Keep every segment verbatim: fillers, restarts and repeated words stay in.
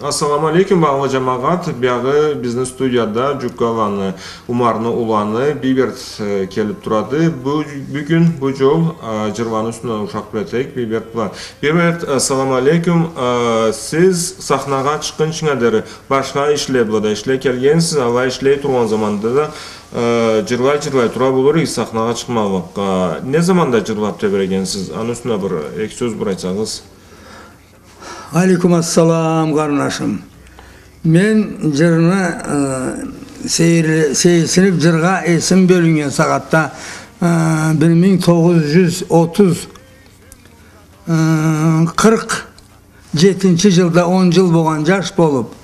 Ассаламу алейкум, багъалы джамагъат. Биягъы бизни студияда Джуккаланы Умарны уланы Бийберт, э, келиб турады. Бу, бюгюн, бу джол, э, джырланы юсюнден ушакъ бир этейик Бийберт бла. Бийберт, ассаламу алейкум. Э, сиз сахнагъа чыкъгъынчынга дери башха ишле бла да ишлей келгенсиз, алай ишлей тургъан заманда да, э, джырлай-джырлай тура болур эдигиз сахнагъа чыкъмаллыкъгъа. Не заманда джырлаб тебрегенсиз? Аны юсюнден бир эки сёз бир айтсагъыз. Алейкум ассалам, къарнашым. Мен джырны, э, сейир-, сейирсиниб джыргъа эсим бёлюннген сагъатда, э, бир минг тогъуз джюз отуз, э, къыркъ джетинчи джылда, он джыл болгъан джаш болуб,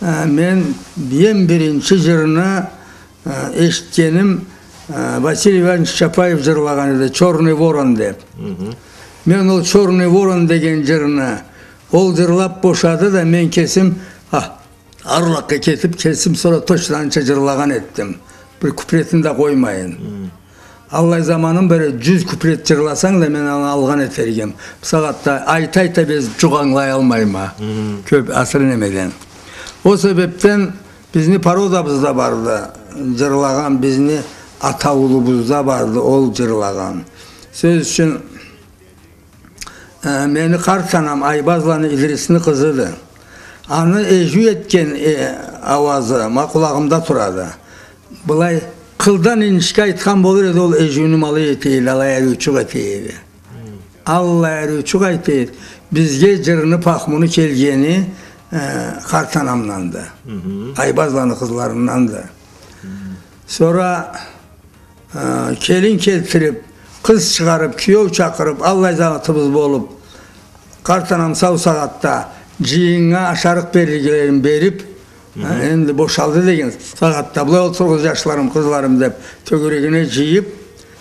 э, мен эм биринчи джырны э, эшитгеним, э, Василий Иванович Чапаев джырлагъан эди, «Чёрный ворон» деб. Мен ол «Чёрный ворон» деген джырны ол джырлаб бошады да, мен кесим, а, арлакъгъа кетиб, кесим сора точно анча джырлагъан этдим. Бир куплетин да къоймайын. Аллай заманым бар эди, джюз куплет джырласанг да, мен аны алгъан этерик эм. Бусагъатда айта-айта безиб джукъ ангылаялмайма. Кёб асыры немеден. Ол себебден Бизни породабызда барды, джырлагъан, бизни атаулубузда барды ол джырлагъан. Сёз ючюн, э, мени къарт анам Айбазланы Идрисни къызыды. Аны эжиу этген, э, ауазы ма къулагъымда турады. Былай къылдан инишге айтхан болур эди, ол эжиуню ма алай эте эди, алай ариучукъ эте эди. Аллай ариучукъ айта эди. Бизге джырны пахмуну келгени, э, къарт анамданды. Айбазланы къызларынданды. Сора, э, келин келтириб, къыз чыгъарыб, киеу чакъырыб, аллай затыбыз болуб, къарт анам сау сагъатда джыйыннга ашарыкъ берликлерин бериб, Хы, энди бошалды деген сагъатда, былай олтуругъуз, джашларым, къызларым, деб, тёгерегине джыйыб,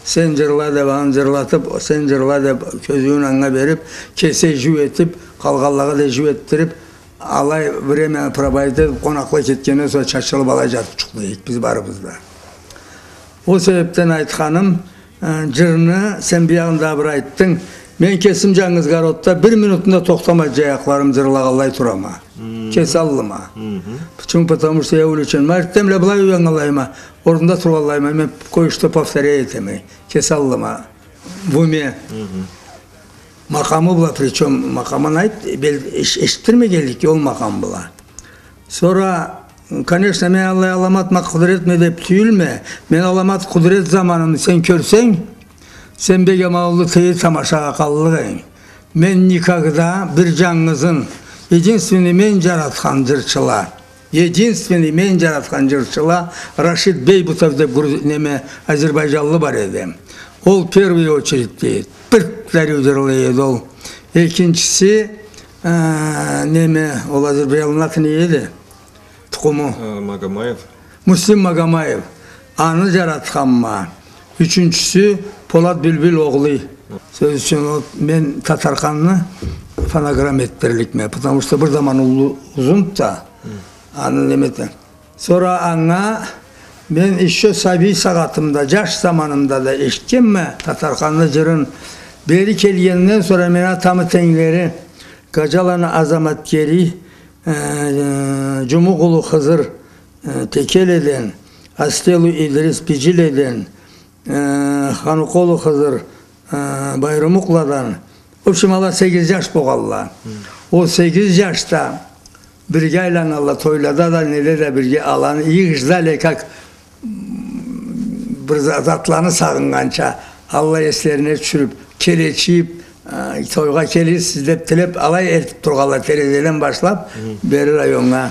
сен джырла деб, аны джырлатыб, сен джырла деб, кёзюуюн анга бериб, кеси эжиу этиб, къалгъанлагъа да эжиу этдириб, алай времяны проводить этиб, къонакъла кетгенден сора чачылыб алай джатыб джукълай эдик биз барыбыз да. Ол себебден айтханым, э, джырны сен биягъында бир айтдынг. Мен кесим джангыз городда бир минутун да тохтамай джаякъларым джырлагъанлай турама. Кеси аллыма. Почему? Потому что я увлечён. Ма эртденбла былай уяннганлайыма, орнумда тургъанлайыма, мен кое-что повторять этеме. Кеси аллыма. В уме. Макъамы бла, причём макъамын айт, бел-, эш-, эшитдирмегенликге ол макъам бла. Сора, конечно, мен аллай аламат ма, къудуретме деб тюйюлме, мен аламат, къудурет заманымы сен кёрсенг, сен бек аманлы, тыйы тамашагъа къаллыкъ эдинг. Мен никогда бир джангызын, единственный мен джаратхан джырчыла, единственный мен джаратхан джырчыла Рашид Бейбутов деб груз-, неме, азербайджанлы бар эди. Ол первый очередьде эди. Бир да ариу джырлай эди ол. Экинчиси, э, неме, ол азербайджанлыны аты не эди? Тукъуму. Э, Магомаев. Муслим Магомаев. Аны джаратханма. Ючюнчюсю Полат Бюлбюл оглу. Сёз ючюн, ол, мен Татарханны фонограмма этдирликме. Потому что бир заман уллу, узунду да. Аны неме эте. Сора анга мен ещё сабий сагъатымда, джаш заманымда да эшитгенме Татарханны джырын. Бери келгенден сора мени атамы тенглери Гаджаланы Азаматгерий, э, Джумукъулу Хызыр, э, Текеледен, Астелу Идрис Биджиледен, э, Ханукъулу Хызыр, э, Байрумукъладан. В общем, ала сегиз джаш болгъанла. Ол сегиз джаш да бирге айланнганла, тойлада да, неде да бирге, аланы их ждали, как бир за-, затланы сагъыннганча, аллай эслерине тюшюрюб, келечийиб, э, тойгъа келирсиз деб тилеб, алай элтиб тургъанла терезеден башлаб, бери районнга.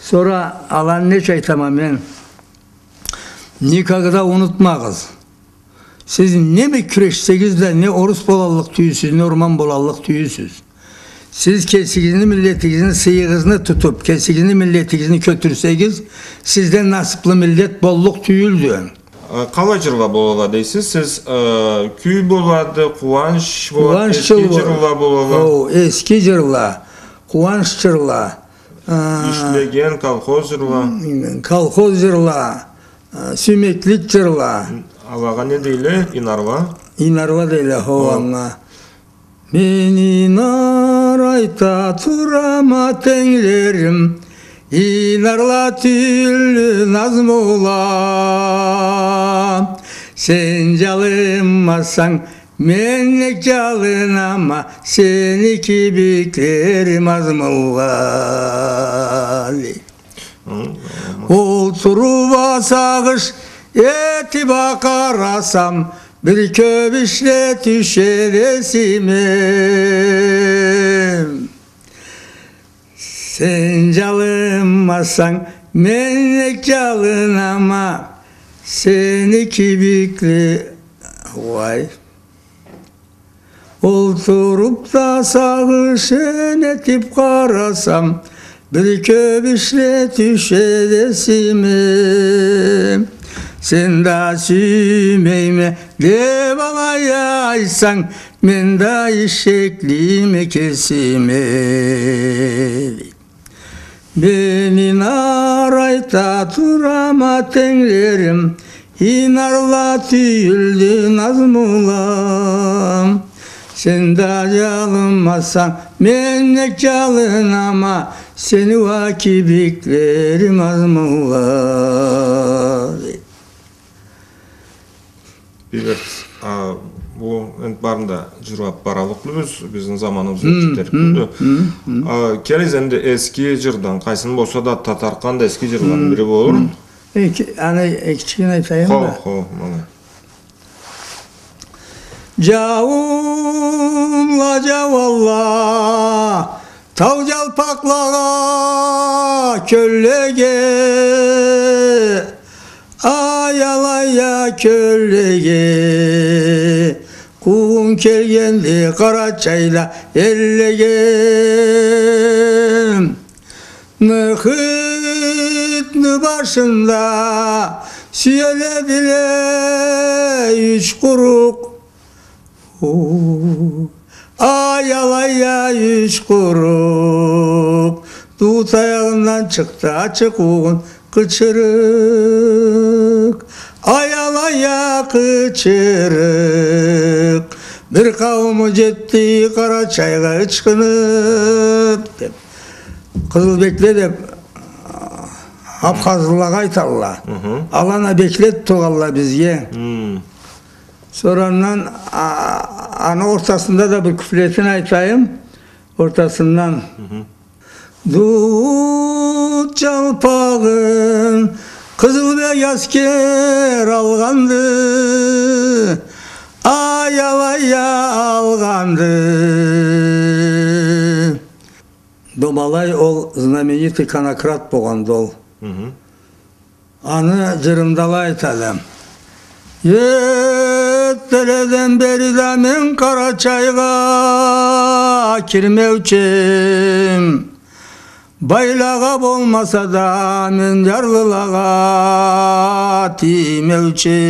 Сора аланы нечик айтама мен? Никогда унутмагъыз. Сиз неме кюрешсегиз да, не орус болаллыкъ тюйюлсюз, не орман болаллыкъ тюйюлсюз. Сиз кесигизни, миллетигизни, сыйыгъызны тутуб, кесигизни, миллетигизни кётюрсегиз, сизден насыблы миллет боллукъ тюйюлдю. Э, къалай джырла болала дейсиз сиз? Э, кюй болады, къууанч болады, эски джырла болала. О, эски джырла, къууанч джырла. Э, ишлеген, колхоз джырла. М, колхоз джырла, э, сюймеклик джырла. Алагъа не дейле? Инарла? Инарла дейле, хо, анга. Мен ийнар айта турама, тенглерим, ийнарла тюйюлдю назмула. Сен джалынмасанг, мен нек джалынама, сени кибиклерим азмула, дей. Олтуруп а сагъыш этип а къарасам, бир кёп ишле тюшеди эсиме. Сен джалынмасанг, мен нек джалынама, сени кибикле-, уай. Олтуруп да сагъышын этип къарасам, бир кёп ишле тюшеди эсиме. Сен да сюймейме деп алай айтсанг, мен да ишеклиме кесиме. Мен ийнар айта турама, тенглерим, ийнарла тюйюлдю назмула. Сен да джалынмасанг, мен нек джалынама, сени уа кибиклерим азмула. Биберт, а, бу энди барын да джырлап бараллыкъ бла биз, бизни заманыбыз ётюп кетерик болду. А, келигиз энди эски джырдан, къайсын болса да, Татаркъан да эски джырланы бири болур. Эки, аны экичигин айтайым да. Хо, хо, мана. Джауунла джауалла, тау джалпакълагъа, кёллеге, аялайя кёллеге, къуугъун келгенди Къарачайда эллеге. Нырхытны башында сюеледиле юч къурукъ. Аялайя юч къурукъ, дуу таягъындан чыкъды ачыкъ къуугъун къычырыкъ. Аялайя къычырыкъ. Бир къаууму джетди Къарачайгъа ычхынып, деп. Къызылбекле деп, абхазлылагъа айталла. Аланы бекле туталла бизге. Сора андан, а, аны ортасында да бир куплетин айтайым. Ортасындан. Дуу джалпагъын Къызылбек аскер алгъанды, аялайя алгъанды. Домалай ол знаменитый конократ болгъанды ол. Аны джырында алай айтады. Эртделеден бери да мен Къарачайгъа кирмеучем. Байлагъа болмаса да мен джарлылагъа тиймеучем.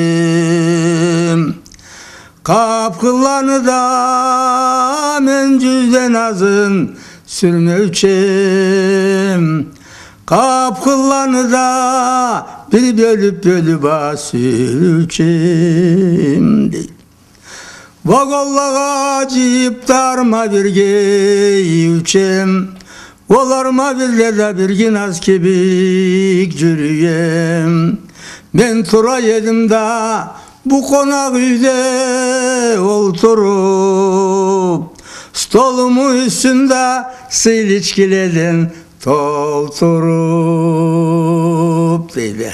Къапхылланы да мен джюзден азын сюрмеучем. Къапхылланы да бир бёлюп-бёлюп а сюрюучем, дейди. Вагонлагъа джыйып да арма бирге ийиучем. Ол арма бирде да бир гиназ кибик джюрюем. Мен тура эдим да бу къонакъ юйде олтуруп, столуму юсюн да сыйлы ичкиледен толтуруп, дейди.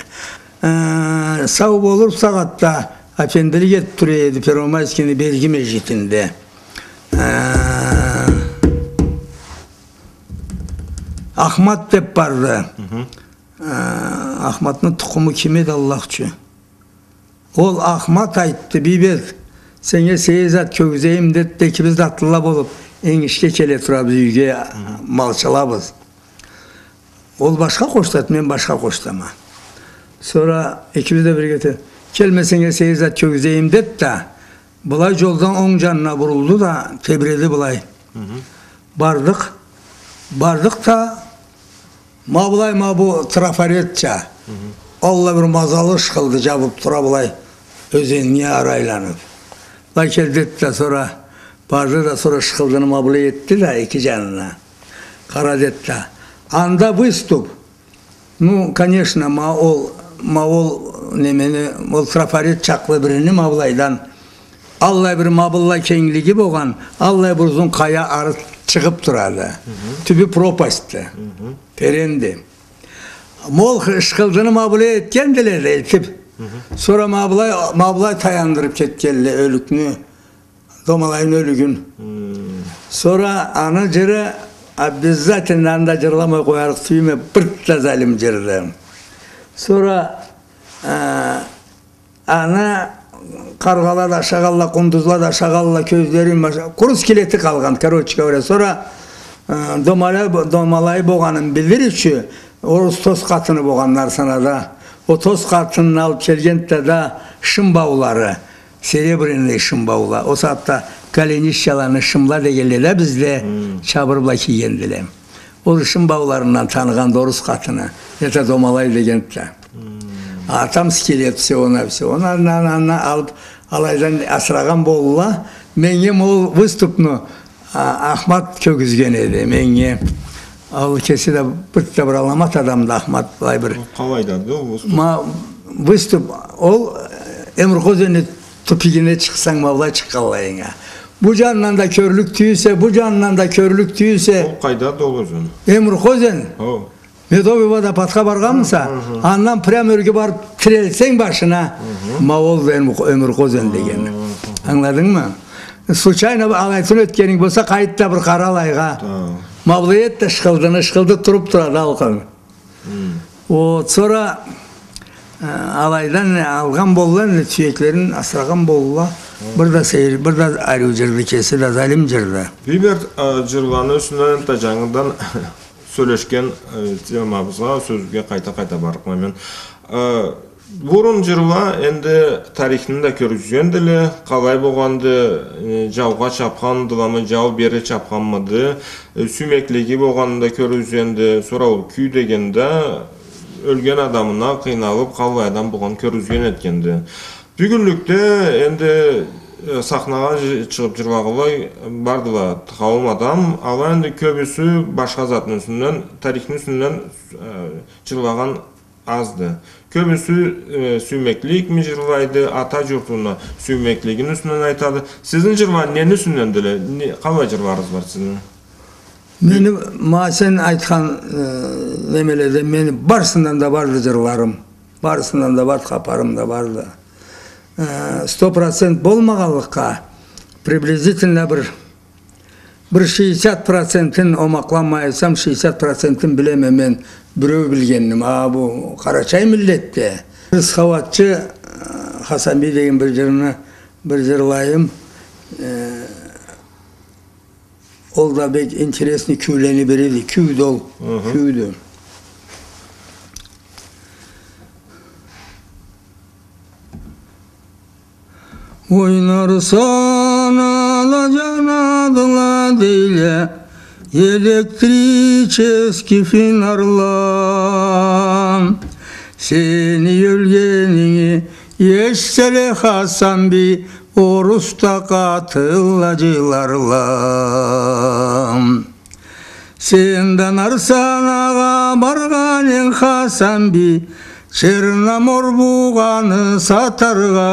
Э, сау болур сагъатда афендилик этип тура эди Первомайскийни берги межгитинде. Э, Ахмат деп барды. Э, Ахматны тукъуму ким эди, Аллах ючюн? Ол Ахмат айтды: «Бийберт, сеннге сейир зат кёргюзейим», — деди да, экибиз да атлыла болуп, энгишге келе турабыз юйге, малчылабыз. Ол башха къошдады, мен башха къошдама. Сора экибиз да бирге те-, «Кел, мен сеннге сейир зат кёргюзейим», — деди да, былай джолдан онг джанына бурулду да, тебиреди былай. Бардыкъ, бардыкъ да, ма былай, ма бу трафаретча. Алай бир мазаллы ышхылды, джабып тура былай, ёзеннге ары айланып. Былай кел, деди да, сора Барды да, сора ышкъылдыны ма былай этди да, эки джанына. Къара деди да. Анда выступ. Ну, конечно, ма ол, ма ол немени, ол трафарет чакълы бирини ма былайдан. Аллай бир ма быллай кенглиги болгъан, аллай бир узун къая ары чыгъып турады. Тюбю пропастьды. Теренди. Ма ол ышкъылдыны ма былай этгендиле да, этип. Сора ма былай, ма былай таяндырып кетгенле ёлюкню. Домалайны ёлюгюн. Сора аны джыры обязательно анда джырламай къоярыкъ тюйюлме, бир да залим джырды. Сора, э, аны къаргъала да ашагъалла, къундузла да ашагъалла, кёзлерин баша-, къуру скелети къалгъан, короче говоря. Сора, э, домалай, домалай болгъанын билир ючюн, орус тос къатыны болгъанды Нарсанада. Ол тос къатынын алып келгенди да, да шым баулары. Серебряный шым баула. Ол сагъатда голенищаланы шымла дегенле да бизде, чабыр бла кийгендиле. Ол шым бауларындан таныгъанды орус къатыны. Это домалай дегенди да. А там скелет всего-навсего. Аны, аны, аны, аны алып, алайдан асырагъан болдула. Меннге ма ол выступну А, Ахмат кёргюзген эди меннге. Ол кеси да бир да бир аламат адамды Ахмат, былай бир. Ол къалайда эди ол выступ? Ма, выступ, ол, э, Эмиркъоёзенни тупигине чыкъсанг, ма былай чыкъгъанлайынга. Бу джанындан да кёрлюк тюйюлсе, бу джанындан да кёрлюк тюйюлсе. Ол къайда эди ол ёзен? Эмиркъоёзен. О. Медовый водопадха баргъанмыса, андан прям ёрге барып тирелсенг башына, ма олду Эмир-, Эмиркъоёзен деген. Ангыладынгмы? Случайно алай тюн ётгенинг болса, къайт да бир къара алайгъа. Ма былай эт да ышкъылдыны, ышкъылды туруп турады алкъын. О, сора, э, алайдан алгъан болдула, энди тюеклерин асырагъан болдула. Бир да сейир, бир да ариу джырды кеси да, залим джырды. Бир, э, джырланы юсюнден да джангыдан сёлешген, э, темабызгъа, сёзге къайта-къайта барыкъма мен. Э, бурун джырла энди тарихни да кёргюзгендиле, къалай болгъанды, э, джаугъа чапхандыламы, джау бери чапханмыды, э, сюймеклиги болгъанын да кёргюзгенди, сора ол кюй дегенде ёлген адамына къыйналып, къаллай адам болгъанын кёргюзген этгенди. Бюгюнлюкде энди, э, сахнагъа джы-, чыгъып джырлагъанлай бардыла, тыхауум адам. Ала энди кёбюсю башха затны юсюнден, тарихни юсюнден, э, джырлагъан азды. Кёбюсю, э, сюймекликми джырлайды, ата джуртуна сюймеклигини юсюнден айтады. Сизни джырланы нени юсюндендиле? Не, къаллай джырларыгъыз бар сизни? Мени, ма сен айтхан, э, немеледе мени барысындан да барды джырларым. Барысындан да барды, хапарым да барды. Э, сто процент болмагъанлыкъгъа, приблизительно бир, бир шестьдесят процентин, омакъланмай айтсам, шестьдесят процентин билеме мен, биреу билгеним. А бу къарачай миллетде. Бир схауатчы, э, Хасанбий деген бир джырны, бир джырлайым. Э, Ол да бек интересный кюйлени бириди. Кюйдю ол. Кюйдю. Ойнарсан ала джанадыла дейле электрический фонарла. Сени ёлгенинги эшитселе, Хасанбий, орус да къатынла джыларла. Сен да Нарсанагъа баргъан эдинг, Хасанбий, Черномор бугъаны сатаргъа.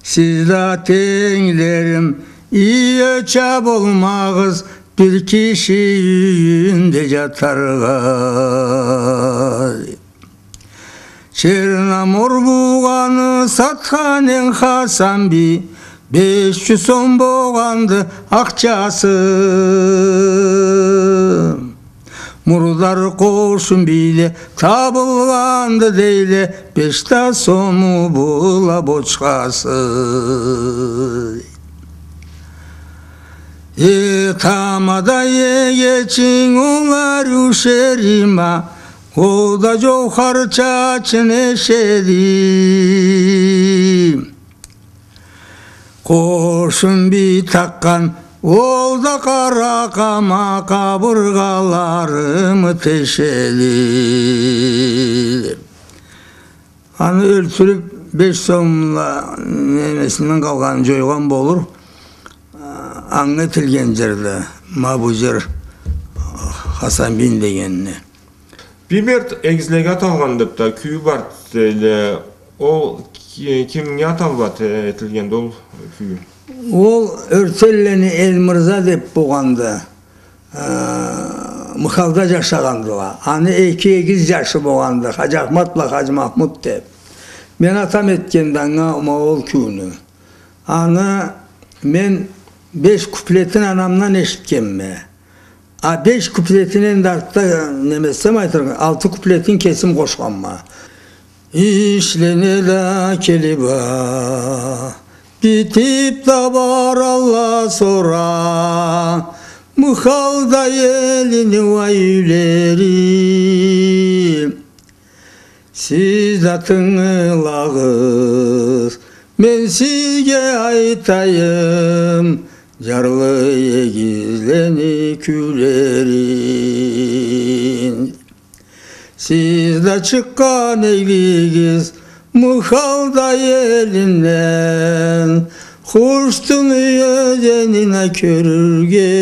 Сиз да тенглерим, иёча болмагъыз, бир киши юйюнде джатаргъа. Черномор бугъаны сатхан эдинг, Хасанбий, беш джюз сом болгъанды ахчасы. Мурдар Къошунбийде табылгъанды дейле, беш да сому бла бочкасы. Э, тамада эгечинг ол ариу Шерима, ол да джаухар чачын эшеди. Къошунбий такъгъан ол да къара къама, къабыргъаларымы тешеди. Аны ёлтюрюп, Беш сомла немесинден къалгъанын джойгъан болур. Анга этилген джерди, ма бу джер Хасанбийни дегенни. Биймерд эгизлеге аталгъан деб да кюй барды дейле. Ол ки-, кимге аталыб эт-, этилгенди ол кюй? Ол Ёртенлени Элмырза деб болгъанды. Э, Мыхалда джашагъандыла. Аны эки эгиз джашы болгъанды, Хаджахмат бла Хаджимахмут деб. Мен атам этгенди анга ма ол кюйню. Аны мен беш куплетин анамдан эшитгенме. А беш куплетин энди артда неме этсем айтыргъа, алты куплетин кесим къошханма. Ишлене да келиб а, битиб да баралла сора, Мыхалда элини уа юйлери. Сиз да тынгылагъыз, мен сизге айтайым, джарлы эгизлени кюйлерин. Сиз да чыкъгъан эдигиз Мыхалда элинден, Хуштуну ёзенине кёрюрге.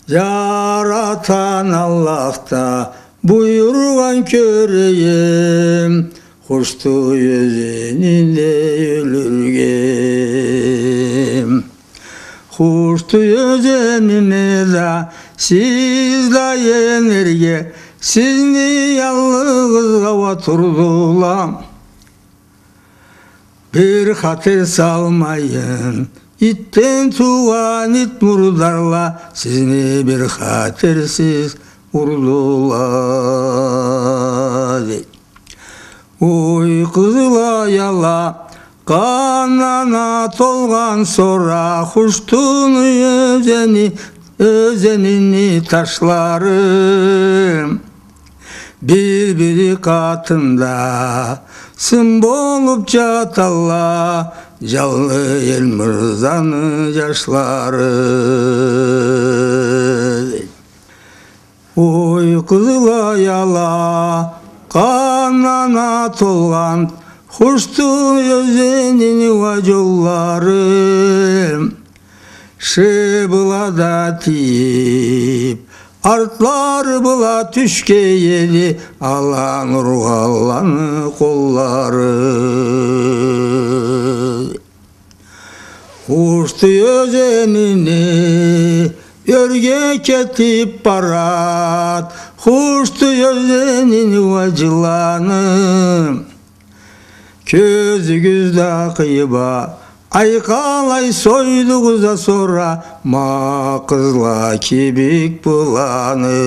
Джаратхан Аллах да буюргъан кёрейим, Хушту ёзенинде ёлюрге. Хушту ёзенине да сиз да енерге, сизни джаллыгъызгъа уа турдула. Бир хатер салмайын, итден туугъан ит мурдарла, сизни бир хатерсиз урдула, дей. Ой, къызыл ай ала, къанына толгъан сора, Хуштуну ёзени, ёзенини ташлары. Бир-бири къатында сын болуб джаталла, джанлы Элмырзаны джашлары. Ой, къызыл ай ала, къанына толгъан Хушту ёзенини уа джоллары. Шы была да тийиб, артлары была тюшген эди, аланы ургъанланы къоллары. Хушту ёзенини ёрге кетиб барад, Хушту ёзенини уа джыланы. Кёзюгюз да къыйыб а, ай, къалай сойдугъуз а сора ма къызла кибик быланы.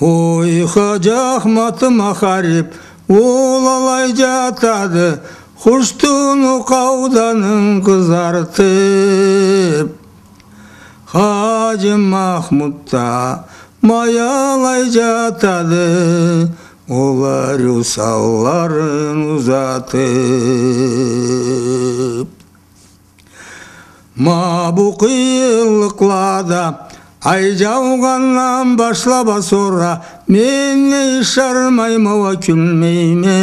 Ой, Хаджахматым а харип, ол алай джатады, Хуштуну къауданын къызартып. Хаджи Махмуд да ма алай джатады, ол ариу санларын узатып. Ма бу къыйынлыкълада ай джаугъандан башлап а сора мен не ышармайма уа кюлмейме.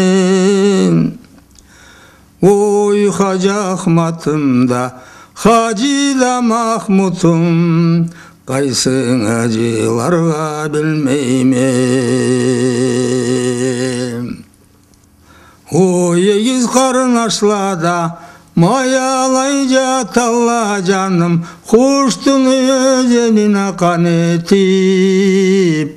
Ой, Хаджи Ахматым да, Хаджи да Махмутум, къайсынга джыларгъа билмейме. Ой, эгиз къарнашла да ма алай джаталла, джаным, Хуштуну ёзенине къан этип.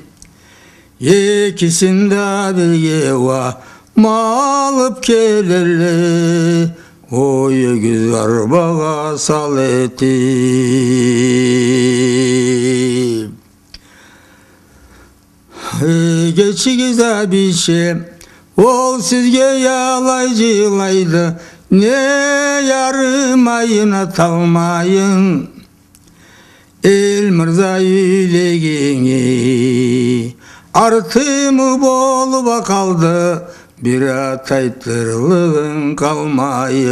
Экисин да бирге уа ма алып келелле, ой, эгиз арбагъа сал этип. Эй, кечигиз а, бийче, ол сизге алай джылайды, не ярымайын, аталмайын. Элмырза юйлегенги артымы болуп а къалды, бир ат айтырлыгъынг къалмайын.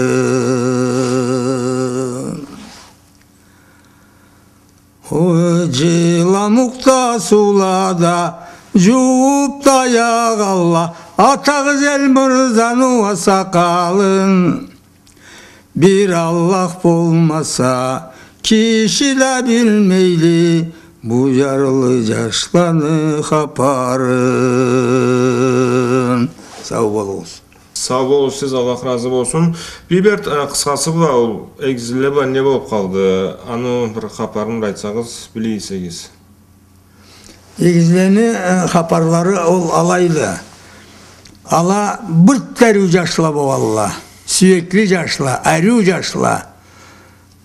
О, джыламукъда, суулада жууп да аягъалла, атагъыз Элмырзаны уа сакъалын. Бир Аллах болмаса, киши да билмейди бу жарлы жашланы хапарын. Сау болугъуз. Сау болугъуз сиз, Аллах разы болсун. Бийберт, э, къысхасы бла ол эгизле бла не болуп къалды? Аны бир хапарын бир айтсагъыз, биле эсегиз. Эгизлени, э, хапарлары ол алайды. Ала бир да ариу жашла болгъалла. Сюекли жашла, ариу жашла.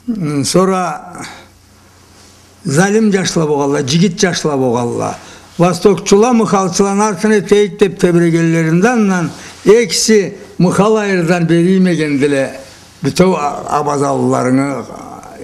М, сора залим жашла болгъалла, жигит жашла болгъалла. Востокчула мыхалчыланы артын этейик деп тебирегенлеринде, андан экиси мыхал айырдан бери иймегендиле бютеу а-, абазалыларыны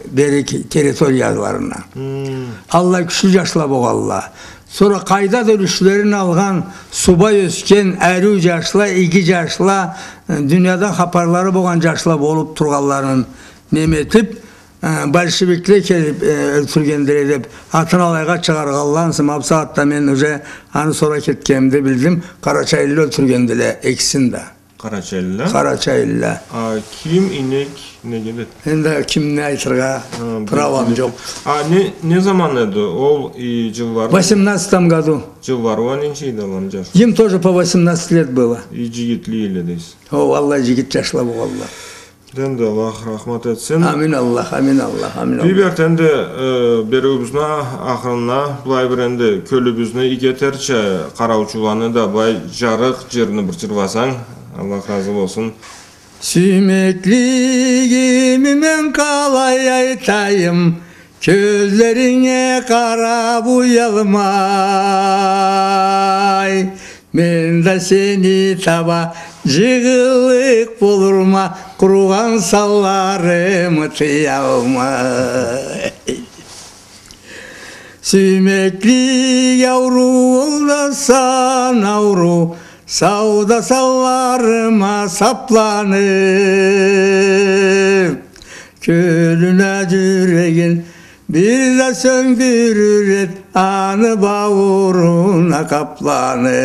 бери ки-, территорияларына. Хм. Аллай кючлю жашла болгъалла. Сора къайдадыр ючлерин алгъан, субай ёсген, ариу жашла, иги жашла, э, дуниядан хапарлары болгъан жашла болуп тургъанларын неме этип, э, большевикле келип, э, ёлтюргендиле деп, атын алайгъа чыгъаргъанларын, сама бусагъатда мен уже аны сора кетгенимде билдим, къарачайлыла ёлтюргендиле экисин да. Къарачайлыла? Къарачайлыла. А ким, и нек, неге деп? Энди кимни айтыргъа правам жокъ. А не, не заман эди ол, и, жыллары? В восемнадцатом году. Жыллары уа ненча эди аланы жаш? Им тоже по восемнадцать лет было. И жигитли эле дейсиз. О, валлахи, жигит жашла болгъалла. Энди Аллах рахмат этсин. Амин Аллах, амин Аллах, амин Аллах. Бийберт, энди, э, бериуюбюзню ахырына былай бир энди кёлюбюзню иги этерча къараучуланы да былай жарыкъ жырны бир жырласанг, Аллах разы болсун. Сюймеклигими мен къалай айтайым, кёзлеринге къарап уялмай. Мен да сени таба жыгъыллыкъ болурма, къуругъан санларымы тыялмай. Сюймеклик ауруу, ол да сан ауруу, сауда санларыма сапланып. Кёлюне жюрегин бир да сёндюрюр эт, аны баууруна къапланып.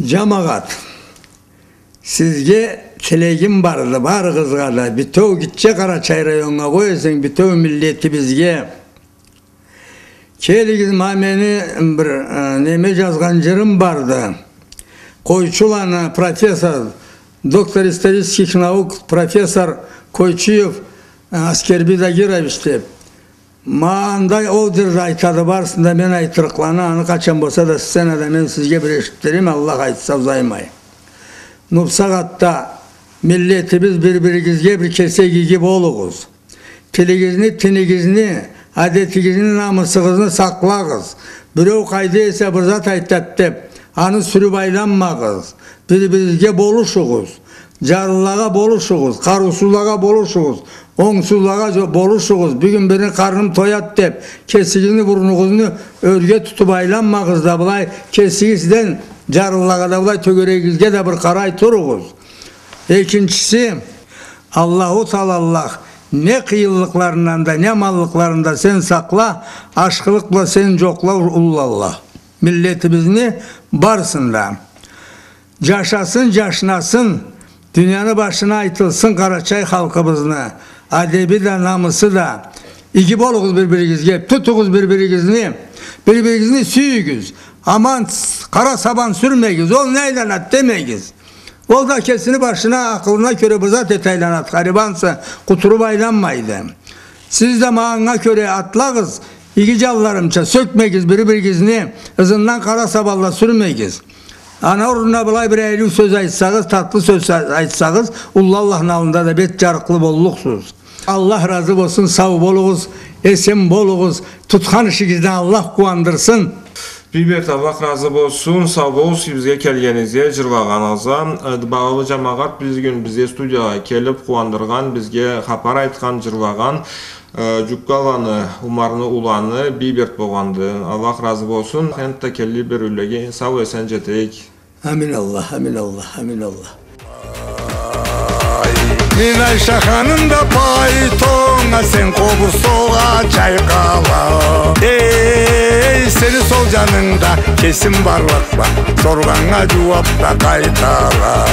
Жамагъат, сизге тилегим барды, барыгъызгъа да, бютеу гитче Къарачай районнга къой эсенг, бютеу миллетибизге. Келигиз, ма мени бир, э, неме жазгъан жырым барды. Къойчуланы профессор, доктор исторических наук, профессор Къойчуев, э, Аскербий Дагирович деп. Ма анда ол жырда айтады, барысын да мен айтырыкъланы, аны къачан болса да сценада мен сизге бир эшитдирейим, Аллах айтса, узаймай. Бусагъатда миллетибиз, бир-биригизге бир кесек иги болугъуз. Тилигизни, тинигизни, адетигизни, намысыгъызны сакълагъыз. Биреу къайда эсе бир зат айтады деп, аны сюрюп айланмагъыз. Бир-биригизге болушугъуз. Жарлылагъа болушугъуз, къарыусузлагъа болушугъуз, онгсузлагъа жо-, болушугъуз. Бюгюн бирини къарным тояды деп, кесигизни бурнугъузну ёрге тутуп айланмагъыз да, былай кесигизден жарлылагъа да, былай тёгерегигизге да бир къарай туругъуз. Экинчиси, Аллаху Таала Аллах, не къыйынлыкъларындан да, не аманлыкъларындан сен сакъла, ашхылыкъ бла сен жокъла, уллу Аллах. Миллетибизни барысын да. Жашасын, жашнасын, дунияны башына айтылсын къарачай халкъыбызны адеби да, намысы да. Иги болугъуз бир-биригизге, тутугъуз бир-биригизни, бир-биригизни сюйюгюз. Аман, къара сабан сюрмегиз, ол не айланады демегиз. Ол да кесини башына, акъылына кёре бир зат эте айланады, харибанса, къутуруп айланмайды. Сиз да ма анга кёре атлагъыз, иги жанларымча, сёкмегиз бир-биригизни, ызындан къара сабанла сюрмегиз. Аны орнуна былай бир ариу сёз айтсагъыз, татлы сёз айтсагъыз, уллу Аллахны аллында да бет жарыкълы боллукъсуз. Аллах разы болсун, сау болугъуз, эсен болугъуз, тутхан ишигизден Аллах къууандырсын. Бийберт, Аллах разы болсун, сау болугъуз бизге келгенигизге, жырлагъаныгъызгъа. Э, багъалы жамагъат, бюгюн бизге студиягъа келип къууандыргъан, бизге хапар айтхан, жырлагъан, э, Жуккаланы Умарны уланы Бийберт болгъанды. Аллах разы болсун. Энтда келир бериулеге сау-эсен жетейик. Амин Аллах, амин Аллах, амин Аллах. Мен Айша ханым да бай тонга, сен къобуз солгъа чайкъала. Эй, сени Анда кесим барлыкъла, соргъаннга джууап да къайтара.